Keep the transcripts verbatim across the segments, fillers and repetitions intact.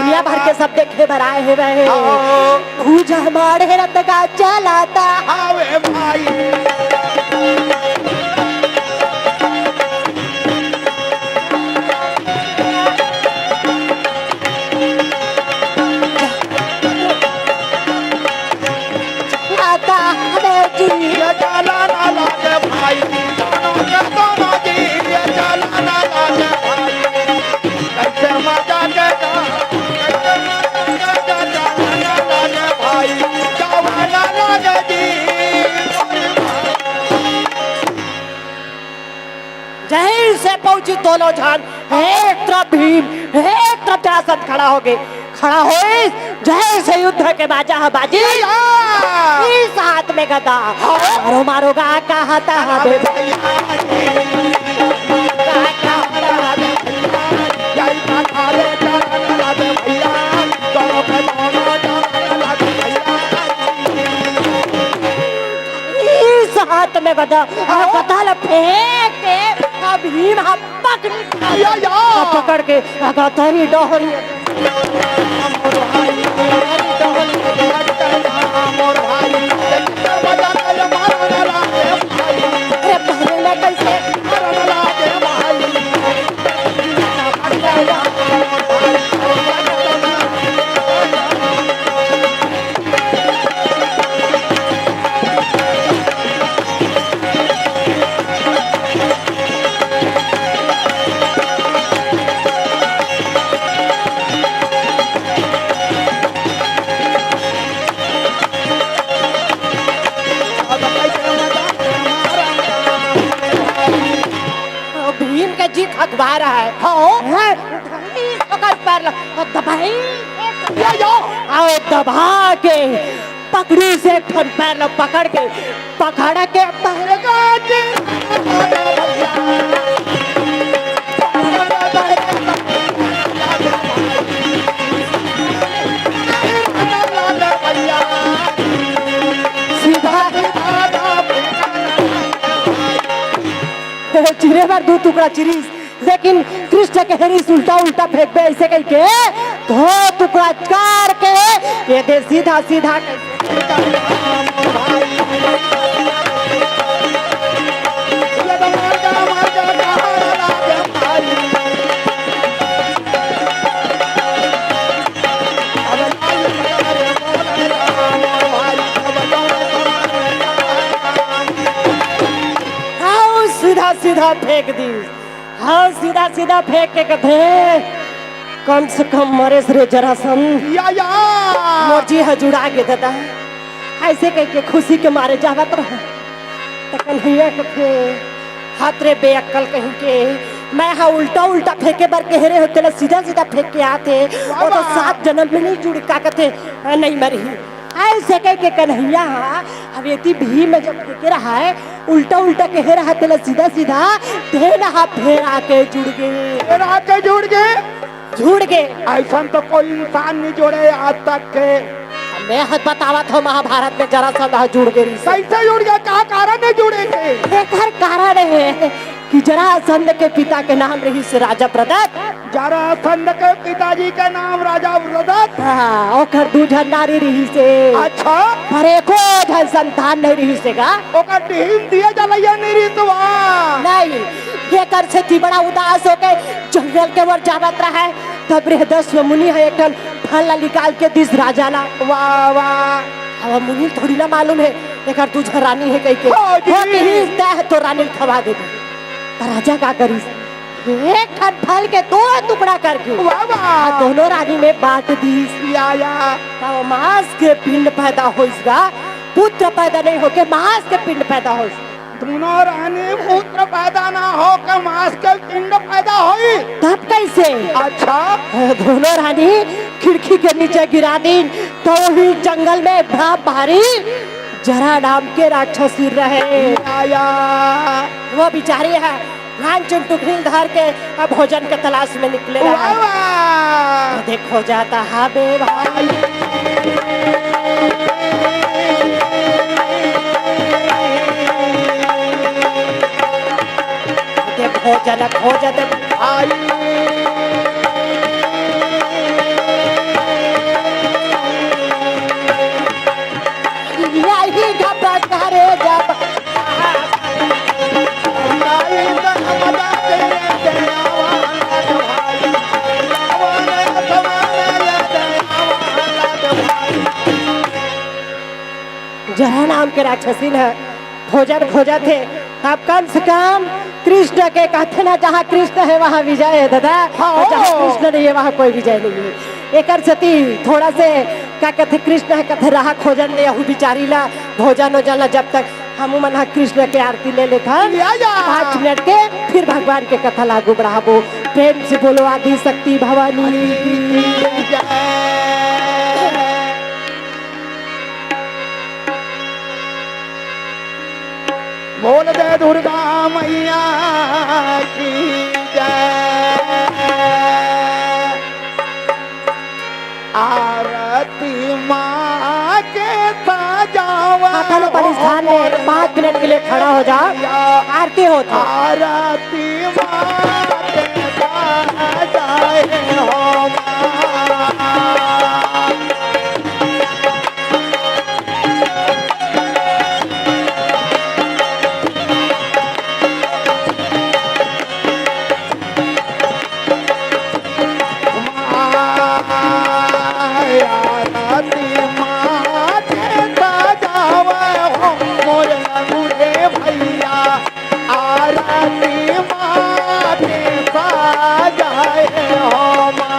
दुनिया भर के सब देखे बर आए हवय। हाँ। भूजा माड़े रत का चलाता। आवे भाई। आता हवे जी। ये चला ना लागे भाई, दोनों के दोनों जी, ये चला ना लागे भाई। कैसे मजा के जा, कैसे मजा के जा, चला ना लागे भाई, जावा ना लागे जी। जहीं से पहुंची दोनों झन, एक तरफ भीम, एक तरफ जरासंध खड़ा होगे। खड़ा होइस, जहीं से युद्ध के बाजा ह बाजिस। या! इस हाथ में गदा। हाँ। मारो, मारो, गा, का हाथ ह बे। भैया। गा, का हाथ ह बे। इस हाथ में गदा, हाँ। गदा ल फेंक के, अब भीम ह पकड़, या, या। पकड़ के अगा तरी डहरी। अरे पहले मैं कैसे भीम के जी खगवा रहा है। हाँ। हैं? ओकर पैर ल-, दबाई। या, या। अउ दबा के पकड़ी से एक ठन पैर ल पकड़ के, पकड़ के पैर सीधा चिरे बर दू टुकड़ा चिरिस। लेकिन कृष्ण के हेरिस उल्टा उल्टा फेंकबे अइसे कहिके, दो टुकड़ा करके ये दे सीधा सीधा। हाँ, सीधा सीधा फेंक दी। हाँ, सीधा सीधा फेंक के कथे, "कम से कम मरेस रे जरासंध।" या, या। मोर जी ह जुड़ा गे ददा। अइसे कहिके खुशी के मारे जावत रहा। त कन्हैया कथे, "हत रे बेअक्कल कहिके, मैं हा उल्टा उल्टा फेंके बर कहे रहे हो, तेला सीधा सीधा फेंक के आते, वाह, वो तो वाह। सात जनम में नहीं जुड़ का कथे, नहीं मरही।" अइसे कहिके कन्हैया ह, अब एती भीम जब फेंके रहा है, उल्टा उल्टा कहे रहा तेला सीधा सीधा, तेन ह फेर आके जुड़ गे। फेर आके जुड़ गे। जुड़ गे। अइसन तो कोई इंसान नहीं जुड़े आज तक के। मैं ह बतावत हो महाभारत में जरासंध ह जुड़ गे रहिस। कैसे जुड़ गया, का कारण है जुड़े के? एकर कारण है कि जरासंध के पिता के नाम रहिस राजा प्रदत। जरासंध के पिताजी के नाम राजा व्रदत। हाँ, ओकर दू झन नारी रहिस हे। अच्छा। पर एको झन संतान नहीं रहिस हे गा। ओकर डिहीन दिए जलैया नहीं रहिस वा। नहीं, एकर सेती बड़ा उदास होके जंगल के ओर जावत रहा है। तब बृहदस्व मुनि ह एक ठन फल ला निकाल के दिस राजा ला। वाह, वाह। अब मुनि ल थोड़ी ना मालूम है, एकर दू झन रानी है कहिके। हाँ जी। हो कहिस, "तैं तो रानी ल खवा देबे।" त राजा का करिस? एक ठन फल के दो टुकड़ा करके वाह, वाह। आ दोनों रानी में बांट दीस। या, या। तब मांस के पिंड पैदा होइस गा, पुत्र पैदा नहीं होके मांस के पिंड पैदा होइस। दोनों रानी पुत्र पैदा ना होके मांस के पिंड पैदा होई। तब कैसे? अच्छा। दोनों रानी खिड़की के नीचे गिरा दीन, तो वही जंगल में बड़ा भारी जरा नाम के राक्षसी रहे। या, या। वो बिचारी है, नानचुन टुकड़ी धर के अब भोजन के तलाश में निकले रहा। वाह, वाह। देखो जाता हा बे भाई। देखो जन खोजत भाई। राक्षसिन ह भोजन खोजत हे, अब कम से कम कृष्ण के कहथे ना, जहाँ कृष्ण हे वहाँ विजय हे दादा, हाँ। और जहाँ कृष्ण नहीं हे वहाँ कोई विजय नहीं हे। एकर सेती थोड़ा से का कहथे, कृष्ण ह कहथे रहा खोजन दे, अहू बिचारी ला भोजन ओजन ला, जब तक हमू मन ह कृष्ण के आरती ले लेथन या, या। पाँच मिनट के, फिर भगवान के कथा ला आगू बढ़ाबो। प्रेम से बोलो आदि शक्ति भवानी की जय। बोल दे दुर्गा मैया की जय। आरती माँ के सजावा कथा लो, पहले स्थान में पाँच मिनट के लिए खड़ा हो जाओ। आरती होत हे। आरती माँ के सजाए हो माँ। आरती माँ के सजावे हो मोर लंगूरे भैया, आरती माँ के सजाए हो माँ।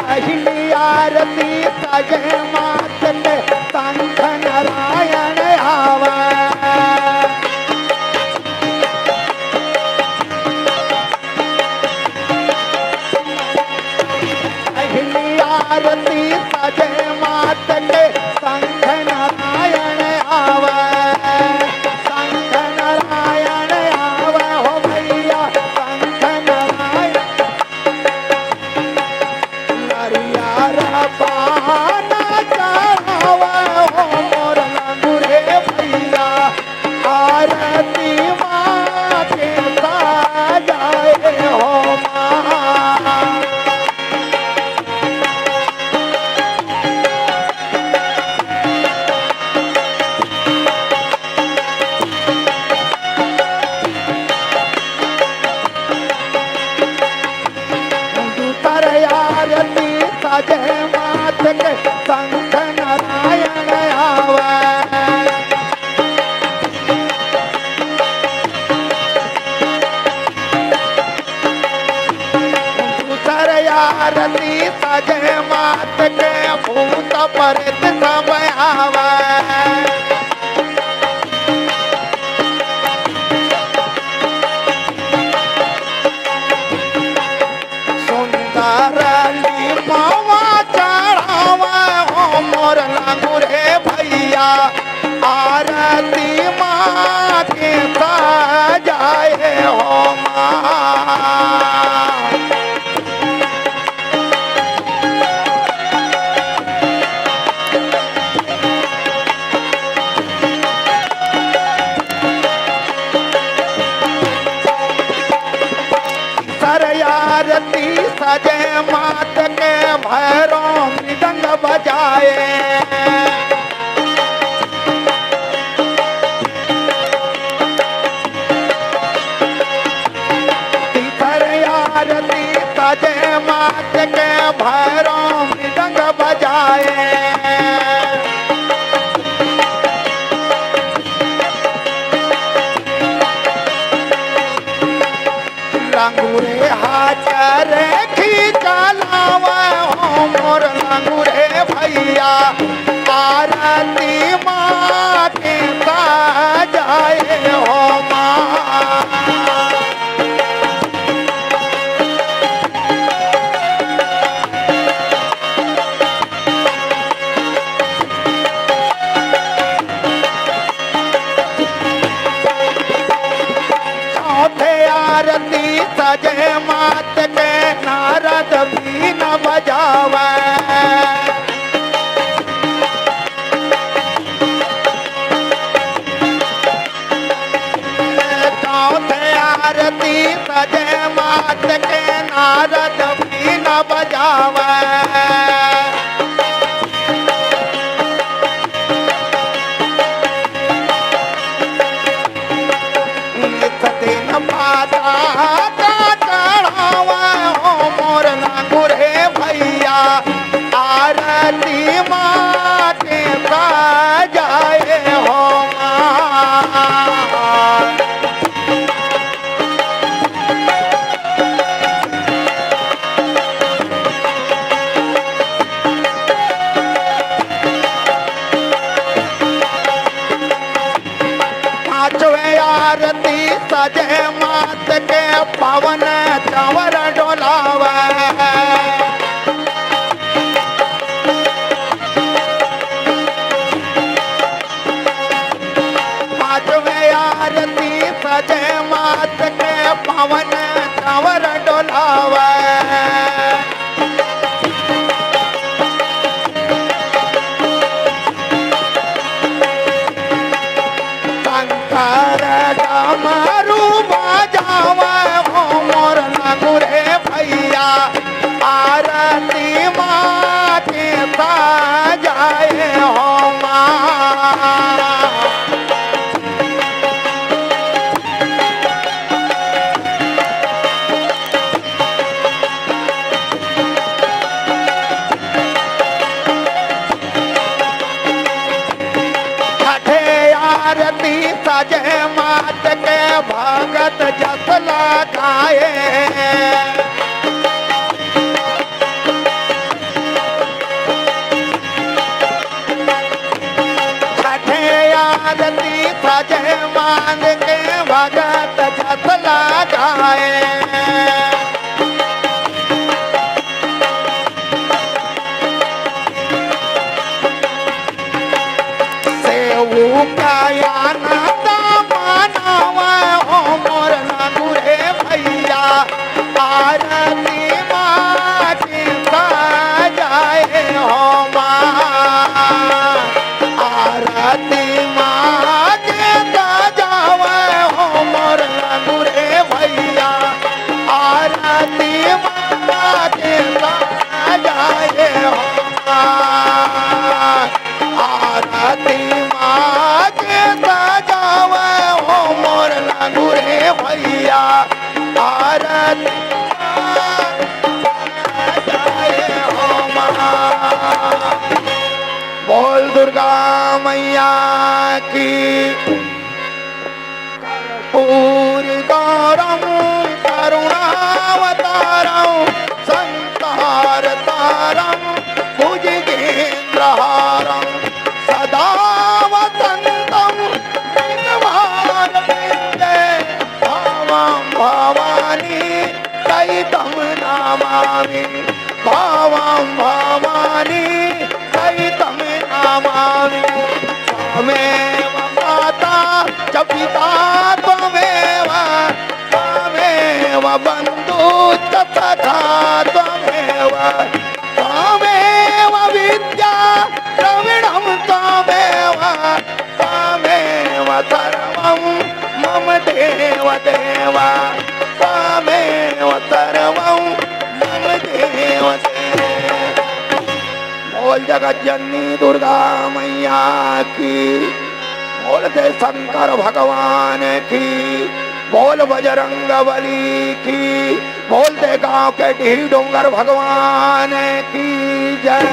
पहली आरती सजे मात के शंख नारायण आवे। पहली आरती सजे मात के शंख नारायण आवे, शंख नारायण आवे हो भैया, शंख नारायण। नरियर पान चढ़ावे हो मोर लंगूरे भैया, आरती माँ के सजाए हो माँ। दूसर आरती सजे मात के शंख नारायण आवे। दूसर आरती सजे मात के भूत प्रेत सब आवे। सुंदर लीमावा चढ़ावे हो मोर लंगूरे भैया, आरती माँ के सजाए हो माँ। सर आरती सजे मात के भैरो मृदंग बजाए। तीसर आरती सजे मात के भैरो मृदंग बजाए। लंगूरे हाथ रेखी चलावे हो मोर लंगूरे भैया, आरती माँ के सजाए हो माँ। चौथे आरती सजे मात के नारद बीन बजावे। चौथे आरती सजे मात के नारद बीन बजावे। आरती सजे मात के, पवन चंवर डोलावे। पांचवे आरती सजे मात के, पवन चंवर डोलावे। शंकर डमरू बजावे हो मोर लंगुरे भैया, आरती माँ के सजाए हो माँ। छठे आरती सजे मात के, भगत जस लगाए। छठे आरती सजे मात के, भगत जस लगाए। सेवक आनंद मानव हो मोर लंगुरे भैया, आरती माँ के सजाए हो माँ। आरती माँ के सजावे हो मोर लंगुरे भैया, आरती माँ के सजाए हो माँ। आरती माँ के सजावे हो मोर लंगुरे भैया, आरती माँ के सजाए हो माँ। बोल दुर्गा मैया की। कर्पूर गौरम करुणावतारम संसार तारम भुजगेंद्रहारम सदा वसंतम हृदयेन्द्रहारविंदे। भावम भवानी सहितम नमामि। भावम भवानी सहितम नमामि। त्वमेव माता च पिता त्वमेव, त्वमेव बंधु च सखा त्वमेव, त्वमेव विद्या द्रविणम त्वमेव, त्वमेव सर्वं मम देव देव, त्वमेव सर्वं मम देव देव। बोल जगत जननी दुर्गा मैया की, बोल दे शंकर भगवान की, बोल बजरंग बली की, बोल दे गांव के डीह डोंगर भगवान की जय।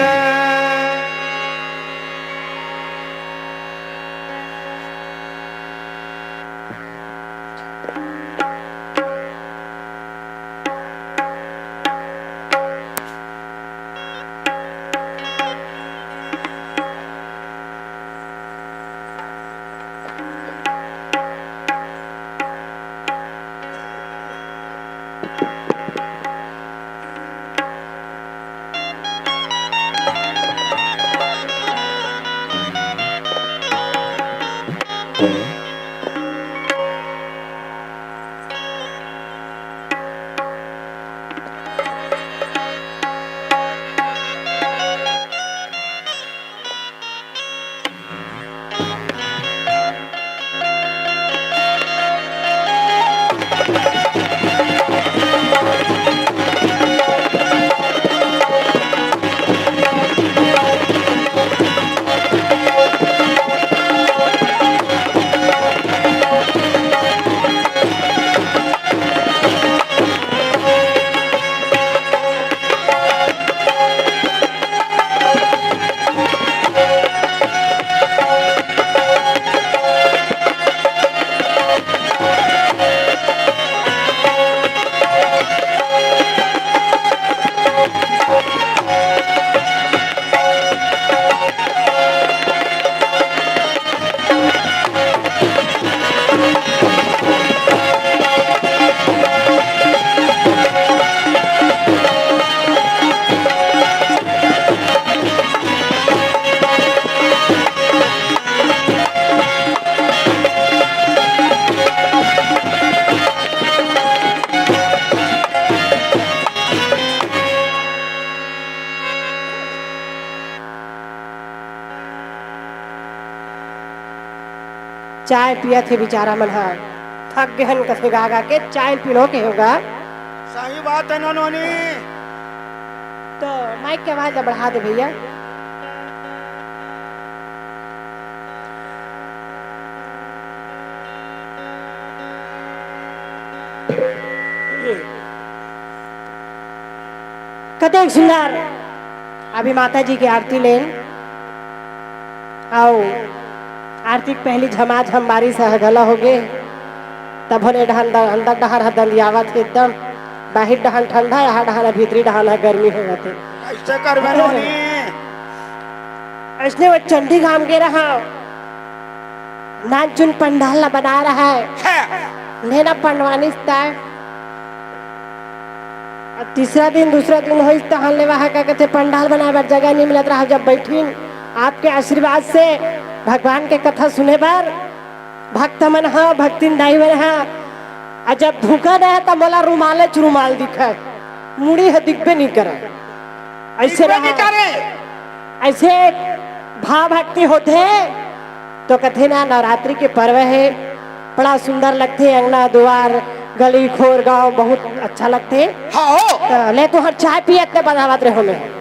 चाय पियत हे बेचारा मन ह, थक गे हन कथे गा गा के, चाय पीलो के होगा। सही बात है नोनी। तो माइक के आवाज ला बढ़ा दे भैया। कतेक सुंदर। अभी माता जी के आरती लेन, अउ आरती के पहली झमाझम बारिश ह घला होगे, तब होने डहान द-, अंदर डहान ह दंदियावत हे एकदम, बाहिर डहान ठंडा, यहाँ डहान ह भीतरी डहान ह गर्मी होवत हे। कैसे करबे नोनी? अइसने वो चंडी गांव गे रहा, नानचुन पंडाल ला बना रहा है। हाँ। लेना पंडवानी स्टाइल। अब तीसरा दिन, दूसरा दिन होइस, तहान ले वहाँ का कहते पंडाल बनाए बर जगह नहीं मिलत रहा। जब बैठिन, आपके आशीर्वाद से भगवान के कथा सुने बर, भक्त मन ह, भक्तिन दाई मन ह, आ जब धुका दे त मोला रुमाले च रुमाल दिखय, मुड़ी ह दिखबे नहीं करे। ऐसे दिखबे नहीं रहा। करे। ऐसे भाव भक्ति होथे तो कथे ना, नवरात्रि के पर्व हे, बड़ा सुंदर लगथे, अंगना दुआर, गली खोर, गांव बहुत अच्छा लगथे। हाँ हो। त ले तुहर चाय पियत ले बतावत रहो मैं।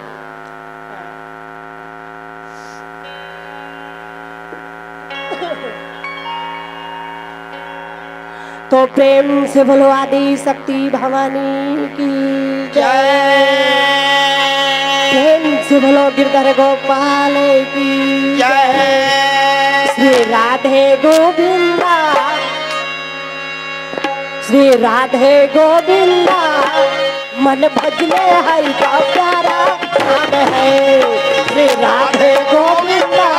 तो प्रेम से बोलो आदि शक्ति भवानी की जय। प्रेम से बोलो गिरधर गोपाल की जय। श्री राधे गोविंदा, श्री राधे गोविंदा, मन भजले हरि का प्यारा नाम है। श्री राधे गोविंदा,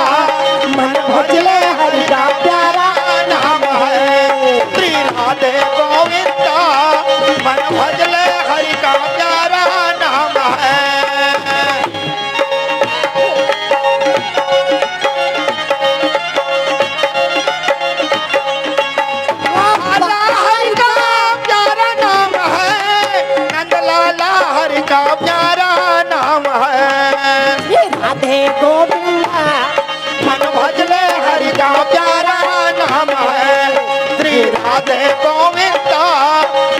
मन भजले हरि का प्यारा नाम है। श्री राधे गोविंदा, मन भजले हरि का प्यारा नाम है। लाला हरि का प्यारा नाम है, नंद लाला हरि का प्यारा नाम है। श्री राधे गोविंदा। मन भजले हरि का प्यारा नाम है, श्री राधे गोविंदा।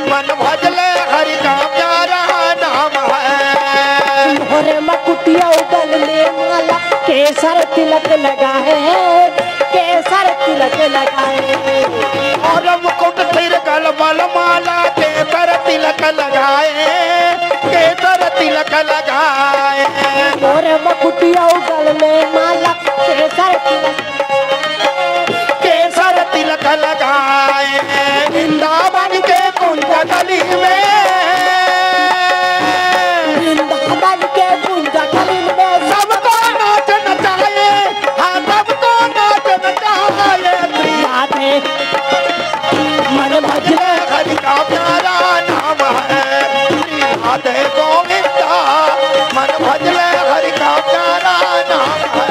मन भजले हरि का प्यारा नाम है। भोरे मकुटिया उगल में माला, केसर तिलक लगाए, केसर तिलक लगाए। और मुकुट सिर गल मल माला, केसर तिलक लगाए, केसर तिलक लगाए। मोर मकुटिया गल में माला, केसर तिलक, केसर तिलक लगाए। वृंदावन के कुंज गली में, वृंदावन के कुंज गली में सबको नाच नचाए, हाँ, सबको नाच नचाए। राधे। मन भजले हरि का प्यारा नाम है, श्री राधे गोविंदा। मन भजले हरि का प्यारा नाम है।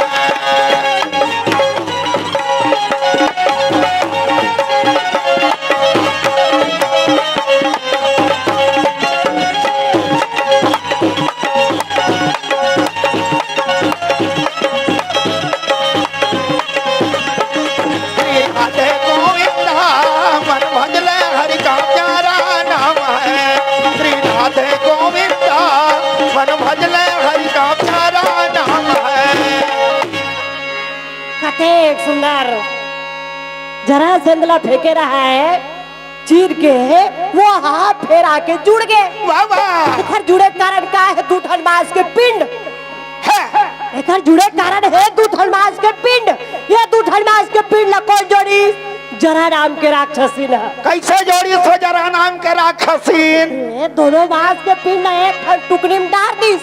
श्री राधे गोविंदा, मन भजले हरि का प्यारा नाम है। श्री राधे गोविंदा, मन भजले हरि का प्यारा नाम है। कतेक सुंदर। जरासंध ला फेंके रहा है, चीर के वो हाथ फेर आके जुड़ गए। वाह, वाह। एकर जुड़े कारण का है? दू ठन मांस के पिंड। है। एकर जुड़े कारण है दू ठन मांस के पिंड। ये दू ठन मांस के पिंड ला कोन जोड़िस? जरा नाम के राक्षसीन ह। कैसे जोड़िस वो जरा नाम के राक्षसीन? ये दोनों मांस के पिंड ला एक ठन टुकनी में डार दिस।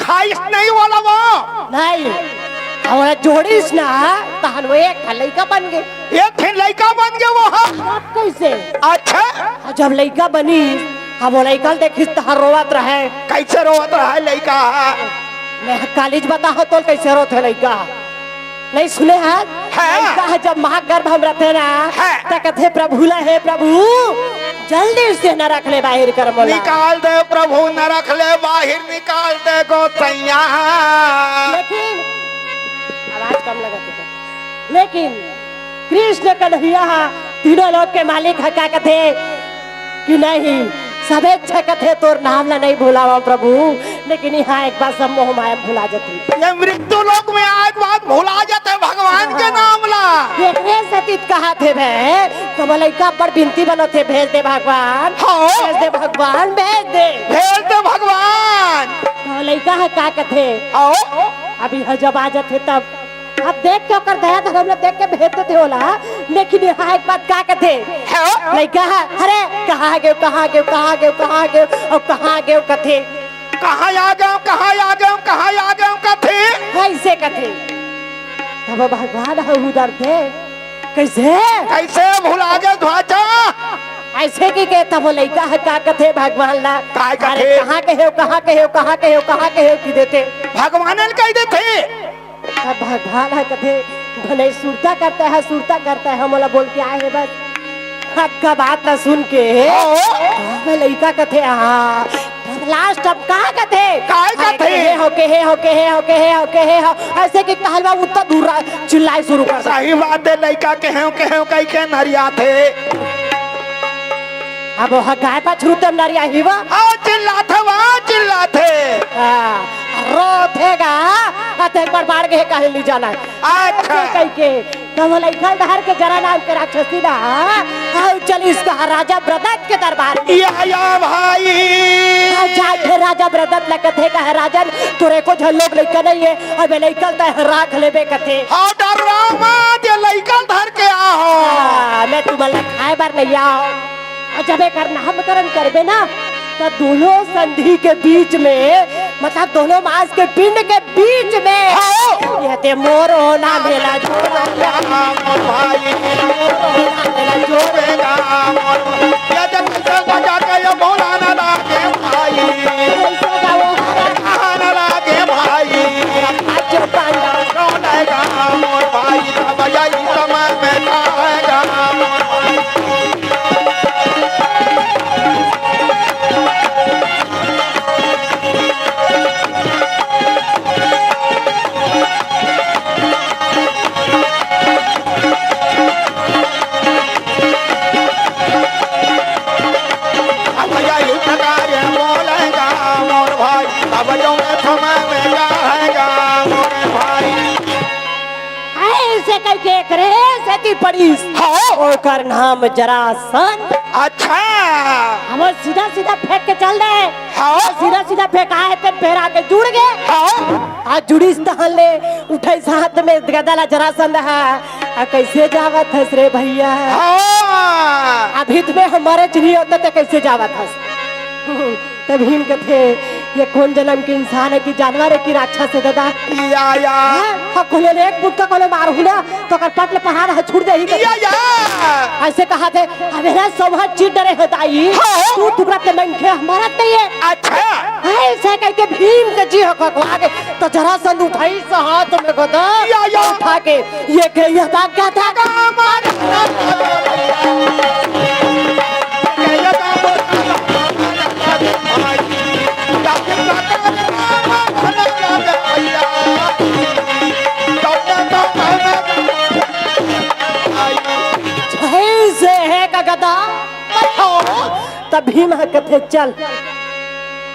खाइस नहीं वाला वो। नहीं। अब ओला जोड़िस ना, तहन वो एक ठन लइका बन गे। एक ठन लइका बन गे वो, हाँ। अब कैसे? अच्छा। जब लइका बनिस, अब वो लइका ल देखिस तहन रोवत रहे। कैसे रोवत रहे लइका? मैं कालीज बताहूं तोला कैसे रोथे लइका। नहीं सुने हस? हाँ। लइका ह जब माँ गर्भ में रथे ना, हाँ। त कथे, "प्रभु ला, हे प्रभु, जल्दी से नरक ले बाहिर कर मोला।" निकाल दे प्रभु, नरक ले बाहिर निकाल दे गोसैया। लेकिन आवाज कम लगा के, लेकिन कृष्ण कन्हैया ह, तीनों लोक के मालिक ह, का कथे कि नहीं, सबे अच्छा कथे, तोर नाम ला नहीं भुलावा प्रभु, लेकिन यहाँ एक बार सब मोह माया भुला जाथे। ये मृत्यु लोक में आए के बाद भुला जाथे भगवान के नाम ला। एकरे सेती कहा थे बे, तब लइका बड़ बिनती बनत हे, भेज दे भगवान, हाँ। भेज दे भगवान, भेज दे। भेज दे भगवान। तो लइका ह का कथे? आओ। अभी ह जब आ जाथे तब अब देख के ओकर दया धर्म ला देख के भेज देथे ओला, लेकिन यहाँ एक बात का कथे? हाँ? लइका ह, "अरे, कहाँ गेव, कहाँ गेव, कहाँ गेव, कहाँ गेव, अउ कहाँ गेव?" कथे। "कहाँ आ गेव, कहाँ आ गेव, कहाँ आ गेव?" कथे। ऐसे कथे। तब भगवान ह उधर थे। कैसे? कैसे भुला गेव ध्वाचा? ऐसे कि के तब लइका ह का कथे भगवान ला? काय कथे? "अरे, कहाँ के हेव, कहाँ के हेव, कहाँ के हेव, कहाँ के हेव?" कि देथे। भगवान ल कहि देथे। अब भगवान ह कथे, "भले सुरता करता है, सुरता करता है, हमला बोल के आए हे बस।" अक्का बात ला सुन के, हाँ। अब लइका कथे, "हाँ।" अब लास्ट अब का कथे? काय अरे, कथे? "केहे हो, केहे हो, केहे हो, केहे हो, केहे हो?" ऐसे कि कहलवा उत्तर दूर चिल्लाए शुरू कर दे। सही बात हे, लइका केहे हो, केहे हो कहि के नरियाथे। अब वो गाय पछरू ते नरिया ही वो। आ चिल्लाथे, वा चिल्लाथे। हाँ, रोथे गा, आ ते एक बार बाढ़ के काहे ले जाना है? अच्छा। कहि के, तब लइका डहर के जरा नाम के राक्षसी ना, आओ चल इसका राजा ब्रदत के दरबार में। या, या भाई। आ जाके राजा ब्रदत ला कथे का, "राजन, तोरे को झन लोग लइका नहीं है, अब लइका तय राख लेबे," कथे। हाँ, डर्रा मत, ये लइका धर के आ हो। हाँ, मैं तुम्हारा खाए बार नहीं आओ। अउ जब एकर नामकरण करबे ना, त दोनों संधि के बीच में, मतलब दोनों मांस के पिंड के बीच में, हाँ। ये ते मोर होना मेला जोर। मोर भाई, मोर होना मेला जोर। ये जब से बजा के ये मौलाना लागे भाई। कैसे गाओ? कहाँ ना लागे भाई। आज पांडव। कौन आएगा मोर भाई? तब यही समय में आएगा मोर भाई। अब यही प्रकार बोलेगा मोर भाई, तब जो मैं समय में जाएगा मोर भाई। ऐसे कहि के एकरे सेती पड़ीस। हाँ। ओकर नाम जरासंध। अच्छा। हम सीधा सीधा फेंक के चल दे। हाँ। सीधा सीधा फेंकाए ते फेर आके जुड़ गे। हाँ। आ जुड़ीस तहन ले उठाइस हाथ में गदा ला जरासंध ह। आ कैसे जावत हस रे भैया? हाँ। अभी तुम्हें हमारे चिन्ही होता तो कैसे जावत हस? त भीम कथे, "ये कोन जनम के इंसान हे कि जानवर हे कि राक्षस हे ददा?" या, या। हाँ, हाँ, कोनो ले एक मुक्का कोनो मारहूँ ना, त ओकर पट ले पहाड़ ह छूट जाही कथे। या, या। ऐसे कहाथे, "अबे रे, सब हाथ चीर डरे हो दाई। हाँ। तू टुकड़ा ते मनखे हमारा नहीं हे।" अच्छा। ऐसे कहि के भीम के जी ह खखवा गे, त जरासंध उठाइस हाथ में गदा, या, या। उठा के ये के ये ताक क्या था? जय से हे का गदा। त भीम ह कथे, "चल,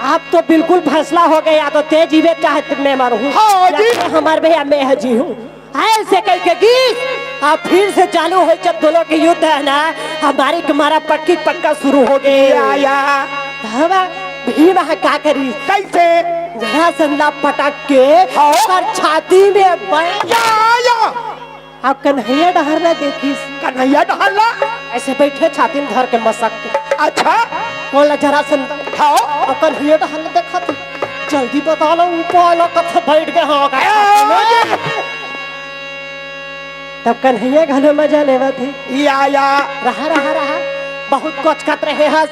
अब तो बिल्कुल फैसला हो गया, या तो ते जीवे चाहे मैं मरूँ। हाँ जी। या तो हमार भैया मैं ह जी हूँ।" ऐसे कहि के गीस, आ फिर से चालू होइस जब दोनों के युद्ध हे ना, हमारी तुम्हारा पक्की पक्का शुरू हो गे। या, या। तब भीम ह का करिस? कैसे? जरासंध ला पटक के हाँ। ओकर छाती में बै- या, या। अब कन्हैया डहर ला देखिस। कन्हैया डहर ला? ऐसे बइठे छाती में धर के मसक के। अच्छा। कोन ला? जरासंध। हाँ। अब कन्हैया डहर ला देखत, "जल्दी बता लो, ऊपर वाला कब से बैठ गए हो?" ए, तब कन्हैया घलो मजा लेवत हे। या, या। रहा, रहा, रहा। बहुत कोचकत रहे हस।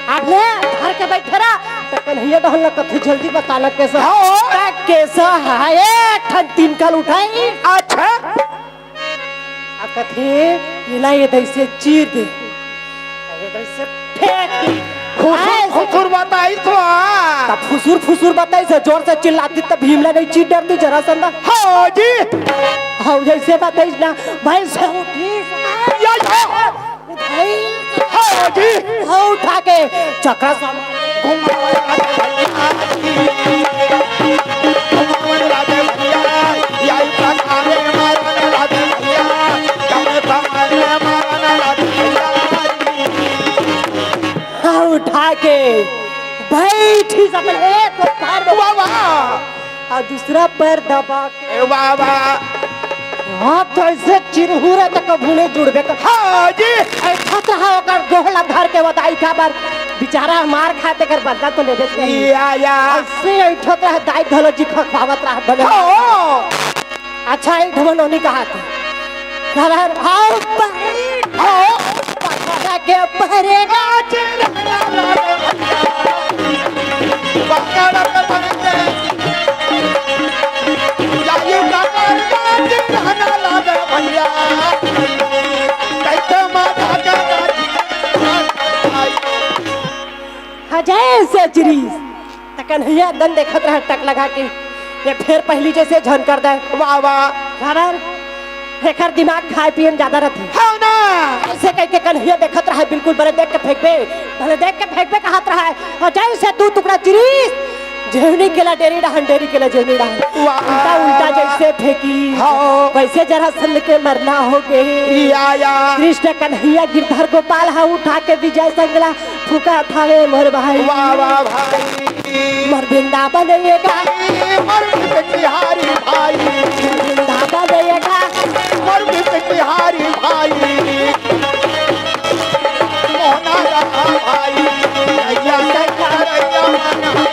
अब ले, धर के बैठे रहा। त कन्हैया डहर ला कथे, "जल्दी बता ना, कैसा?" हाँ। त कैसा हे? एक ठन तिनका ल उठाइस। अच्छा। आ कथे, "एला ये दइसे चीर दे, ये दइसे फेंक दे।" फुसुर, ऐसे फुसुर बताइस तो। तब फुसुर, फुसुर बताइस, जोर से चिल्लातिस त भीम ला नहीं चीर डरतिस जरासंध। हाँ जी। हाँ, जइसे बताइस ना, भैंस ह उठिस। हाँ जी। हाँ, उठा के चक्रा सामान। घुमावन राधे भैया, घुमावन राधे भैया, यही प्रकारे मारन राधे भैया, कमे कमाने मारन राधे भैया। हाँ, उठा के बैठी सब, एक पैर में वाह, वाह। और दूसरा पैर दबा के। ए, वाह, वाह। हाँ, तो ऐसे चिरहुरा तक कभू नहीं जुड़बे कर। हाँ जी। ऐठत रहा ओकर गोहला धर के वो दाई का बार बेचारा मार खाते कर बदला तो लेबे चाहिए। या, या। ऐसे ऐठत रहा दाई घलो जी खखवावत रहा भले। हाँ। अच्छा, एक ठो मनोनी कहा था। सरहर, आओ बहिन। आओ। पकड़ा के पहरेगा। पकड़ के पहरेगा। जाई पकड़ के रहना लागे भैया। कैसे माता का अजय से चिरीस। त कन्हैया दन देखत रहा टक लगा के, ये फेर पहली जैसे झन कर दे। वाह, वाह। खबर, एकर दिमाग खाए पिए में ज्यादा रहथे। हाँ ना। ऐसे कह के कन्हैया देखत रहा, बिल्कुल भले देख के फेंकबे, भले देख के फेंकबे कहत रहा। और जैसे दू टुकड़ा चिरीस, जेवनी केला डेरी डहन, डेरी केला जेवनी डहन। वाह। उल्टा उल्टा जैसे फेंकी, हाँ। वैसे जरासंध के मरना हो गए। या, या। कृष्ण कन्हैया गिरधर गोपाल हा उठा के विजय संगला फूका थावे मोर भाई। वाह, वाह भाई। मोर वृंदावन ये का। मोर बिहारी भाई। वृंदावन ये का। मोर बिहारी भाई। मोहना रहा भाई। भैया से करैया मन होना।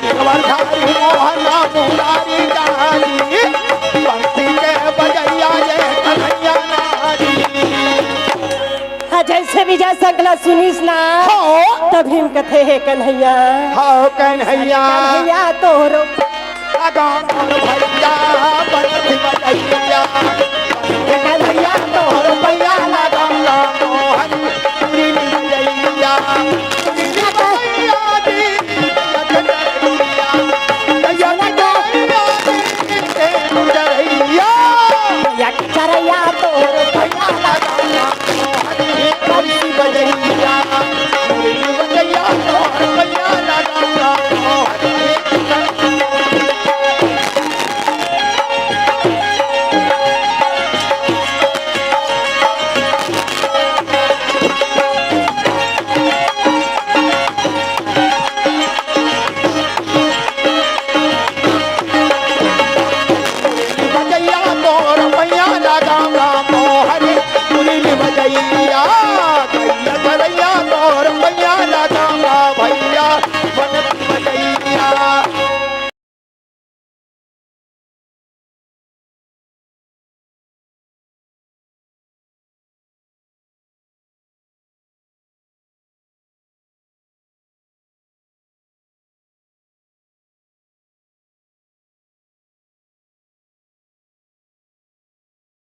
गिरवरधारी मोहना मुरारी जानी, बंसी के बजैया ये कन्हैया नारी। हाँ, जैसे विजय संकला सुनिस ना, हाँ। तभी हम कथे हे कन्हैया। हाँ, कन्हैया। कन्हैया तोरो। अगाम भैया, बंसी बजैया।